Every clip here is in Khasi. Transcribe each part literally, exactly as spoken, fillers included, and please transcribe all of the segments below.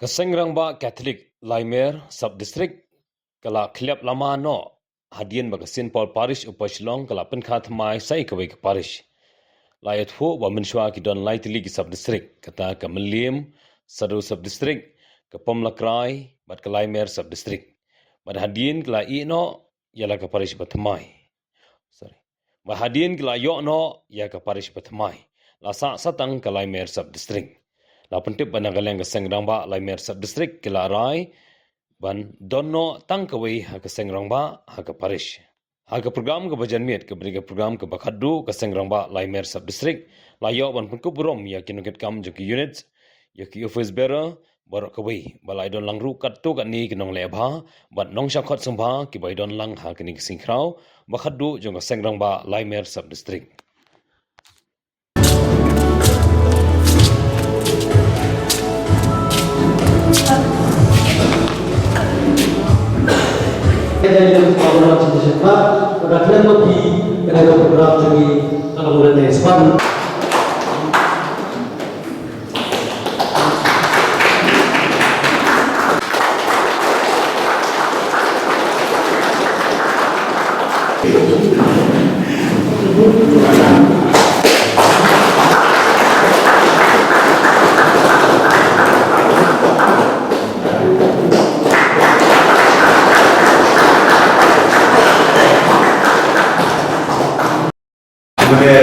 Ka Seng Rangbah Catholic Laimer Sub District ka la khlep lama noh hadien ba ka Saint Paul Parish Upper Shillong ka la pynkha thymmai sa ïa kawei ka parish. La ïathuh ba mynshuwa ki don lai tylli ki sub district, kata ka Mylliem Sadar Sub District, ka Pamlakrai bad ka Laimer Sub District. Bad hadien ka la ïeh noh ïa la ka parish ba thymmai. Sorry. Ba hadien ki la ïoh noh ïa ka parish ba thymmai, la sah sa tang ka Laimer Sub District. La pyntip ba na ka liang ka Seng Rangbah Laimer Sub District ki la rai ban don noh tang kawei ha ka Seng Rangbah ha ka parish. Ha ka program kaba janmiet, kaba dei ka program kaba khadduh, ka Seng Rangbah Laimer Sub District la ïoh ban pynkup burom ïa ki nongkitkam jong ki unit, ïa ki office bearer baroh kawei, ba la ïadon lang ruh katto katne ki nongleh bha bad nongshah khot sngewbha kiba ïadon lang ha kane ka sngi khraw ba khadduh jong ka Seng Rangbah Laimer Sub District. Mynne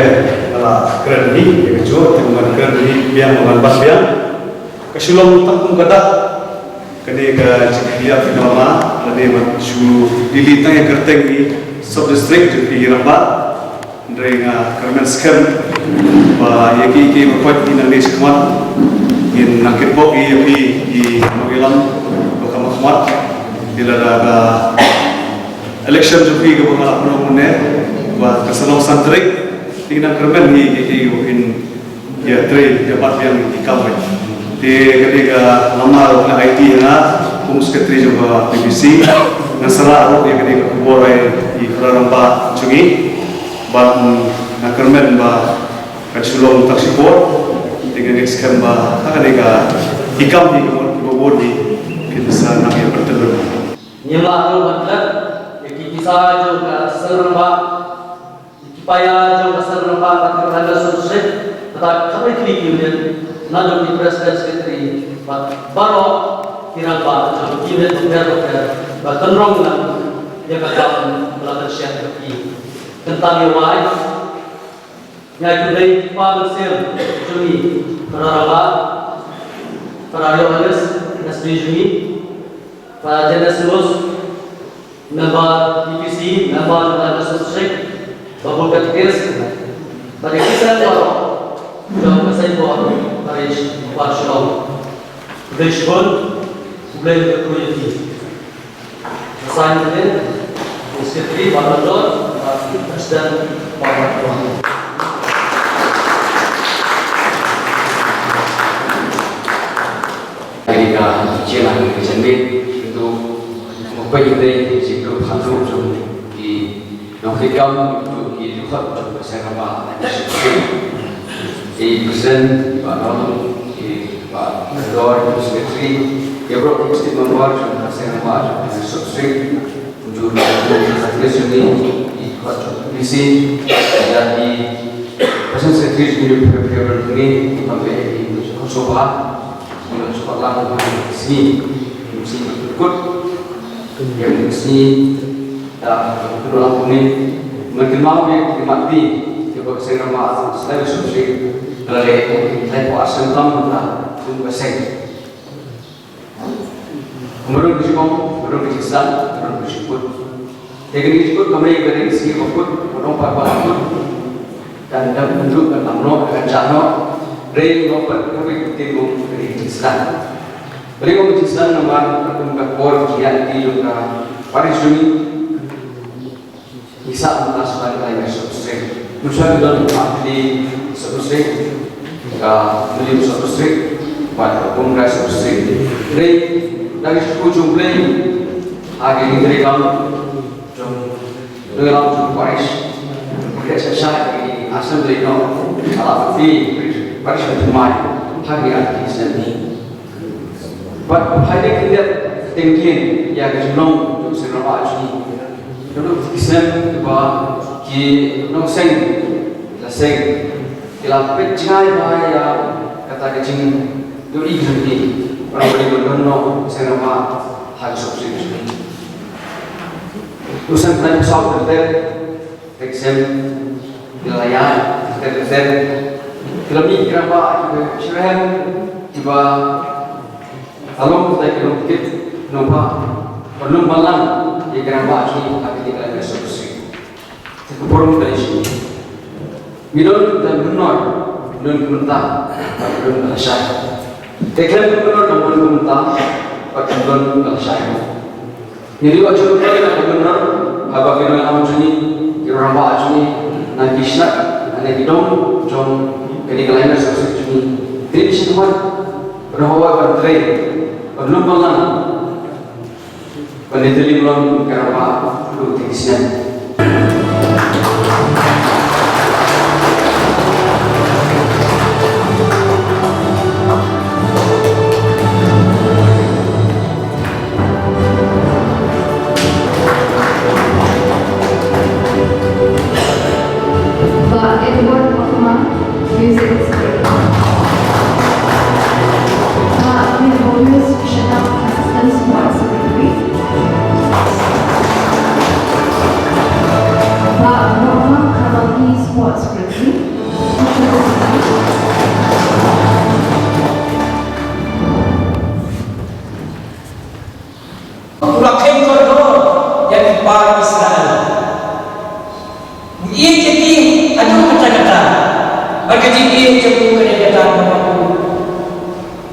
nga la kren hi ïa kajuh, te ngan kren hi biang, ngan bat biang. Ka Shillong tang kum ka dak, ka dei ka jingkhyndiat ka lama, lane ban shu lili tang ïa ka kyrteng ki sub district jong ki rangbah. Hynrei nga kyrmen skhem ba ïa kiei kiei ba poi hi nangne shakhmat, ngin nang kitbok ïa phi ki nongïalam ba kham khmat. Ïa lada ka election jong phi kaba nga la pynlong mynne, ba ka sa long san tarik, te ngan kyrmen hi ïa kiei kiei ba phin ïa trei, ïa bat biang ïa ki kam. Te ka dei ka lama ruh nga aiti ha nga kum secretary jong ka P B C, nga sa rah ruh ïa ka dei ka khubor ïa i para rangbah jong ngi. Bad, mm, nga kyrmen ba kan shu long tang shipor, te nga ngeit skhem ba ha ka dei ka, ki kam hi ka mut kiba bun hi phin sa nang ïa pyntyllun. Ngim lah ruh ban klet ïa ki pisa jong ka Seng Rangbah, ïa ki paia jong ka Seng Rangbah ka Ri Laimer Sub District, kata ka khatwei tylli ki unit, naduh ki president, secretary bad baroh ki rangbah jong ki unit bapher bapher ba tynrong lang ïa ka kam ba la pynshai ïa ki. Kynta ïa wai, nga ai khublei ïa ki kpa mynsiem jong ngi, para rangbah, para Ïohannes, S D jong ngi, para Janet Simmons, member P P C, member jong ka District, bad bun ka tekis, bad ïa ki seng baroh jong ka Saint Paul Parish Upper Shillong. Khublei shibun, khublei kyrkhu ïa phi. Sign mynne u Secretary Bah London bad u President Bah London. Kane ka jingïalang ka jingmut, kyntu, mukpei kyntu, jingkyrkhu jong ki nongkit kam, kyntu ki dkhot jong ka Seng Rangbah. I President, Bah Nong, i Bah Dor, i Secretary, i baroh ki District Member jong ka Seng Rangbah jong ka Sub District, jong ka Sub District, i Khot P C, ïa i President Secretary jong ka Federal ni, i Pambe, i Khot Soba, i Khot Soba lang, i Sni, i Sni Kut, i Sni, Da, kynmaw ïa ki mat ti, kiba ka Seng Rangbah, sdang shu shi, lane, lane poi ar snem tam, da, kum ka seng. Mrung ki jingong, mrung ki jingsdang, mrung ki jingput. Te kine ki jingput, kamai ka dei ki sngi ba put, mrung pat ba put. Kan dang pynduh, kan dang noh, kan jah noh. Dei noh pat, kawei ka ktien kum ka dei ki jingsdang. Dei kum ka jingsdang namar, kum ka por, ki ïa ki jong ka, parish jong ngi. Ngi sah mynta shuwa ngi lai ngi sub district. Mynshwa ngi don artylli sub district, ka Mylliem sub district, bad ka Pamlakrai sub district. Hynrei da ka jingkyrkhu jong U Blei, ha ki treikam jong u Nongïalam jong ka parish, ka sha sha ki assembly noh, ka la pynti parish, parish ka thymmai ha ki artylli snem hi. Bad ha kane ka dep teng kien ïa ka jinglong jong u seng rangbah jong ngi. Ka dei ki seng kiba ki nongseng la seng ki la peit jngai bha ïa kata ka jingïohi jong ngi. Bad ka dei ban don noh u seng rangbah ha ka seng jong ngi. U seng Khlaiñ Pusaw Kynthei Ka ksem, ki la ïaid, ka ksem. Ki la mih ki rangbah kiba syrhem, kiba la long kita ki nongkit nongba, ban lum ban lang ïa ki rangbah jong ngi ha kine ki lai Yesu Khrist. Te ka burom ka dei sha ngi. Ngi don kita ki mynnor, ngi don ki mynta, ngi don ki lashai. Te khlem ki mynnor, ngi don ki mynta, bad ngi don ki lashai. Ngi dei ban sngewthuh ïa ka mynnor, haba ki nongïalam jong ngi, ki rangbah jong ngi, na ki shnat, na ki dong jong kane ka lai Yesu Khrist jong ngi. Ki dei ban sngewthuh, ban hoi ban trei, ban lum ban lang, ban ïatylli ban long ki rangbah, ki dei ki snem. Bah Edward Makma, Music Instructor. Bah Mir Bonus Shanam, Assistant Sports Secretary. Bah Norma Kamalgi, Sports Secretary. U la kheiñ kordor ïa ki paid Israel. U ïeit ïa ki haduh katta katta. Bad ka jingïeit jong u ka dei kata kaba u,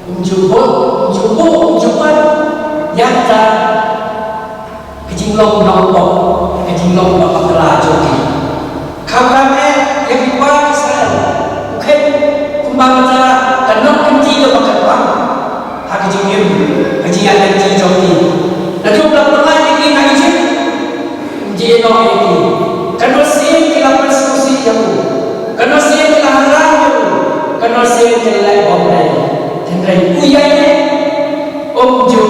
um ju buh, um ju buh, um ju pan ïa kata ka jinglong nongpop, ka jinglong ba bakla jong ki. Khamtam eh ïa ki paid Israel. U kheiñ kumba kata ka nongkynti kaba kyrpang ha ka jingim, ka jingïaid lynti jong ki. Naduh ba la pynlait ïa ki na Ijipt, um ju ïehnoh ïa ki. Ka nongshun ki la pynsngewsih ïa u. Ka nongshun ki la haram ïa u. Ka nongshun ki la leh bymdei. Hynrei u ïaineh, um ju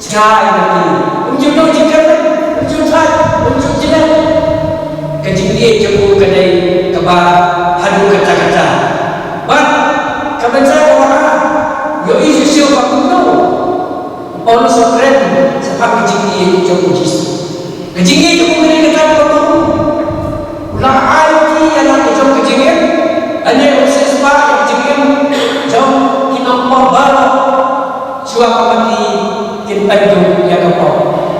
jngai na ki. Um ju duh jingkyrmen, um ju thait, um ju jngai. Ka jingïeit jong u ka dei kaba haduh katta katta. Bad ka bynta kaba ar, ïohi shisha ba kumno u Paulus u kren shaphang ka jingïeit jong u Jisu. Ka jingïeit jong u ka dei kata kaba u la ai ïa la ka jong ka jingim. Lane u siewspah ïa ka jingim jong ki nongpop baroh shuwa ba ki kin pynduh ïa ka pop.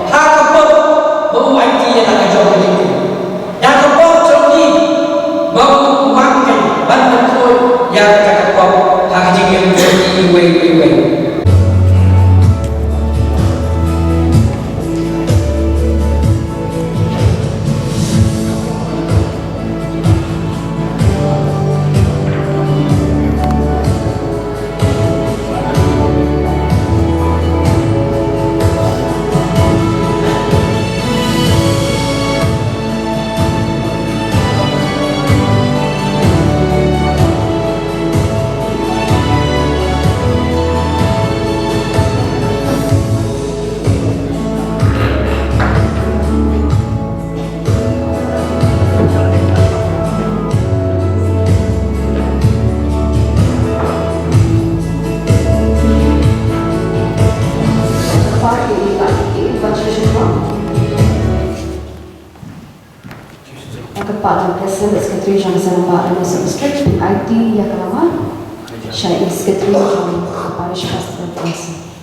Ha ka pop ba u aiti ïa la ka jong ka jingim. Ïa ka pop jong ki ba u wan ken ban pynkhuid ïa ka pop ha ka jingim jong ki iwei pa iwei. Ka part jong President, Secretary jong ka Seng Rangbah Ranasok District, aiti ïa ka lama sha i Secretary jong ka Parish Pastor Council.